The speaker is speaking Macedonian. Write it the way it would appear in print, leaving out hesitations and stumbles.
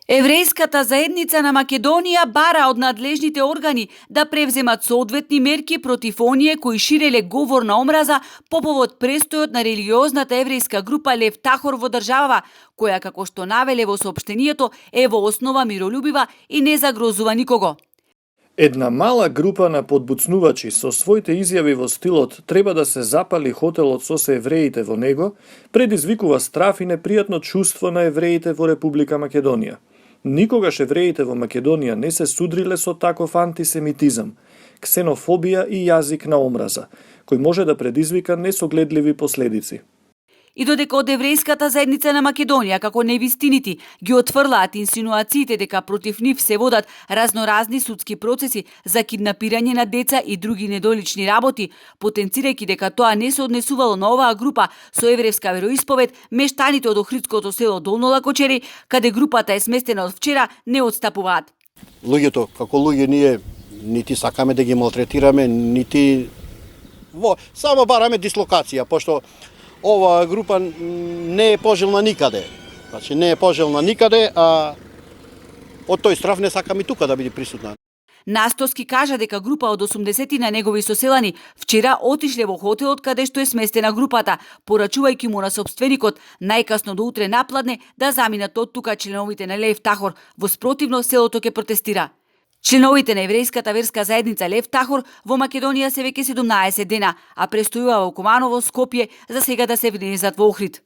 Еврејската заедница на Македонија бара од надлежните органи да превземат соодветни мерки против оние кои ширеле говор на омраза по повод престојот на религиозната еврејска група Лев Тахор во државава, која, како што навеле во соопштението, е во основа миролюбива и не загрозува никого. Една мала група на подбуцнувачи со своите изјави во стилот "треба да се запали хотелот со се евреите во него", предизвикува страф и непријатно чувство на евреите во Република Македонија. Никогаш евреите во Македонија не се судриле со таков антисемитизам, ксенофобија и јазик на омраза, кој може да предизвика несогледливи последици. И додека од еврејската заедница на Македонија, како невистините, ги отфрлаат инсинуациите дека против нив се водат разноразни судски процеси за киднапирање на деца и други недолични работи, потенцирајќи дека тоа не се однесувало на оваа група со еврејска вероисповед, мештаните од охридското село Долно Лакочери, каде групата е сместена од вчера, не отстапуваат. Луѓето, како луѓе, ние нити сакаме да ги малтретираме, нити само бараме дислокација, пошто оваа група не е пожелна никаде. Значи не е пожелна никаде, а од тој страф не сакаме тука да биде присутна. Настоски кажа дека група од 80 на негови соселани вчера отишле во хотелот каде што е сместена групата, порачувајќи му на сопственикот најкасно до утре напладне да заминат од тука членовите на Лев Тахор, во спротивно селото ќе протестира. Членовите на еврејската верска заедница Лев Тахор во Македонија се веќе 17 дена, а престојува во Куманово, Скопје, за сега да се внезат во Охрид.